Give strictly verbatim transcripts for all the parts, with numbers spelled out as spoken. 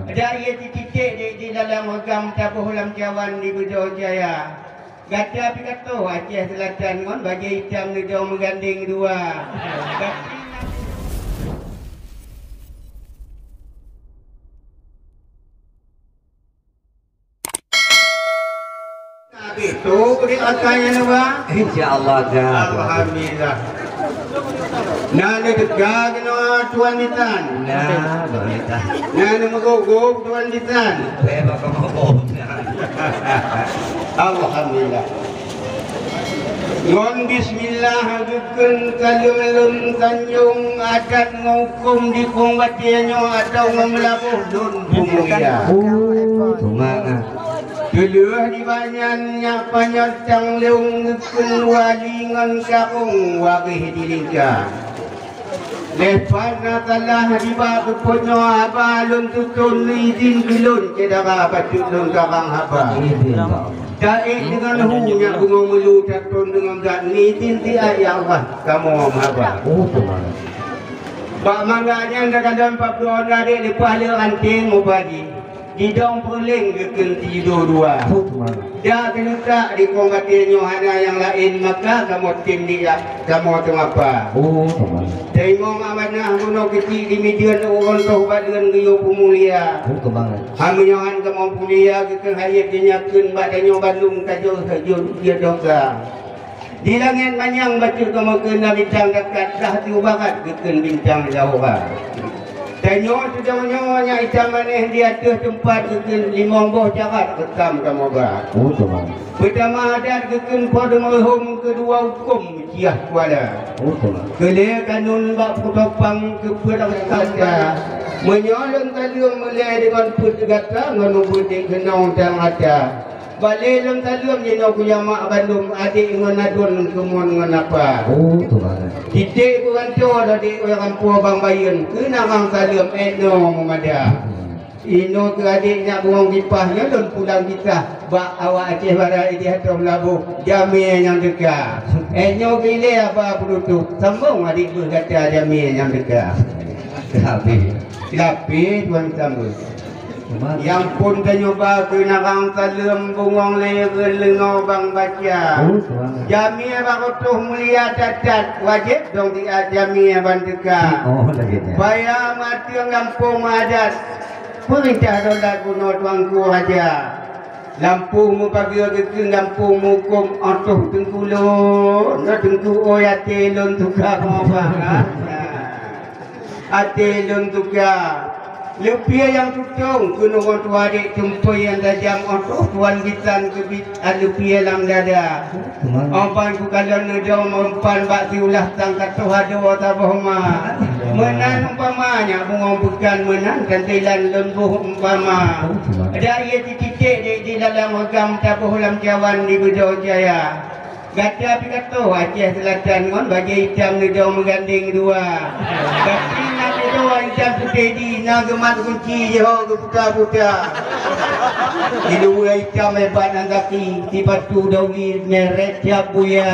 Dak ie titik-titik di, di dalam reugam taboh lam cawan di Beudoh Jaya. Gata pih ka toh Aceh Selatan ngon bajée itam neudong meugandeng dua. Gata Habis tu, beri angkanya nama? Insya Allah, dah. Alhamdulillah. Na neuteuka keunoe Tuan Bisan. Nah, Tuan Bisan. Na neumeugob-gob Tuan Bisan. Saya bakal mau. Alhamdulillah. Ngon bismillah geukheun ka lôn sanjong adat ngon huköm di kong batée nyoe atau ngon meulaboh lôn peumulia. Oh, semangat. Teuleueh nibak nyan nyak panyöt tanglong geukheun wali ngon karong waréh di lingka. Leupah na salah nibak geupeunyoe haba lôn tutoe neuidin keu lôn syedara bacut lôn karang haba. Taék deungon hu nyak beungoh meulu taton deungon gat neuidin siat ya Allah kamoe meuhaba. Bak mangga nyan takalon pat droe adék leupah le ranté mubadi. Didong peureuleng geukheun sijudoe dua. Hukman. Jak keuneuk di kong batée nyoe hana nyang laén maka kamoe tem di kamoe teumapa. Oh, teuma. Teungong amanah bunoe keuchik di mideuen ureuëng toh badeuen geuyue peumulia. Oh, teuma. Hameunyoe han kamoe peumulia geukheun hayeuet dinyakheun bak tanyoe bandum ka jeuet jeuet jeuet dosa. Di langét manyang bacut kamoe kheun na bintang dakat dah di barat geukheun bintang Zahra. Tanyoe sidroe nyoe nyang itam manéh di ateueh teumpat geukheun limong boh carat reukam kamoe ba. Oh, teuma. Peutama adat geukheun po deungon hom keudua huköm ciah kuala. Oh, teuma. Keulhée kanun bak putopang keupeuet rasa. Meunyoe lôn taleueng meulée deungon peuet gata ngon ubeuet dék keunong dan ata. Balé lôn saleuem jinoe kujamak bandum adék ngon aduen keumuen ngon apa. Oh, teuma. Titék geuranto lodék wai rampoe bang bayeuen keu narang saleuem étnoe meumada. Inoe keu adék nyak bungong kipah nyoe lôn pulang kisah bak awak Aceh Barat idéh ateueh laboh jamé nyang teuka. Étnoe keu ilée haba peunutôp sambong adék beuh gata jamé nyang teuka. Lapéh, lapéh tuan sambung. Nyang phon tanyoe ba keu narang saleuem bungong lé reuen leungoe bang baca. Oh, tuan. Jamé bak reutoh mulia that-that wajéb dong siat jamé ban teuka. Oh, lagée nyan. Baya meuateueng gampông meuadat. Peurintah daulat bunoe tuanku raja. Lampôh meupageue geukheun gampông meuhukôm óh toh teungku lôn, na teungku oi até lôn tuka keumoe bang. Até lôn tuka. Leupie nyang tutong keunoe tuha dék tumpôi nyang tajam óh toh tuan bisan keubiet leupie lam dada. Óh ban kukalon neudong meurumpan bak siulah sang ka toh adoe saboh ma. Meunan umpama nyak bungong peukan meunan kantilan lôn boh umpama. Dak ie titik-titik di, di dalam reugam taboh lam cawan di Beudoh Jaya. Gata pih ka toh Aceh Selatan ngon bajée itam neudong meugandeng dua. Tapi na sidroe intan putéh di na geumat gunci jiho geuputa-puta. Di luwa itam hebat nan gaki, sipatu dawi merek tiap buya.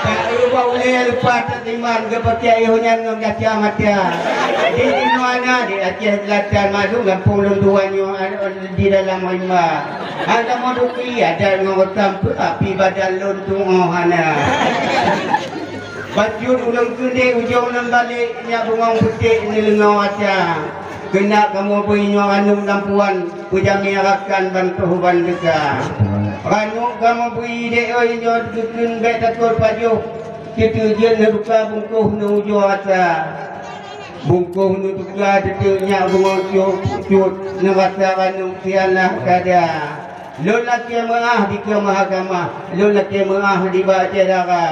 Tak rubah ulée leupah takriman geupakiak yoh nyan ngon kacamata. Di sinoe na di Aceh Selatan maklum gampông lôn tuan nyoe di dalam rimba. Hana moduki adat ngon reukam peuapi badan lôn tuoh hana. Bacut ulôn keuneuk ujong lôn balek nyak bungong putéh neuleungoe ata. Keunak kamoe bri nyoe ranub lampuan peujamé rakan ban toh ban teuka. Ranub kamoe bri dék oi nyoe geukheun bék takot pajoh. Teuteuk jeuet neubuka bungkôh neuujoe ata. Bungkôh neutuka teuteuk nyak bungong cut-cut neurasa ranub sialah kada. Lôn lakée meuáh dikeue mahkamah, lôn lakée meuáh dibak syedara.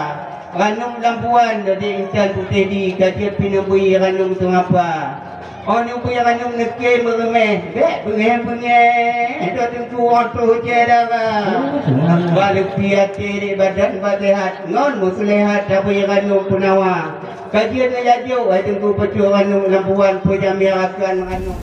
Ranub lampuan di intan putéh di ka jeuet pih neubri ranub teungapa. Óh neubri ranub neukée meureumeh, bék beungéh-beungéh, dua teungku óh toh syedara. Bak leupie até di badan bak seuhat, ngon meuseuleuhat tabri ranub peunawa. Ka jeuet neujak jok hai teungku pacoh ranub lampuan peujamé rakan ranub.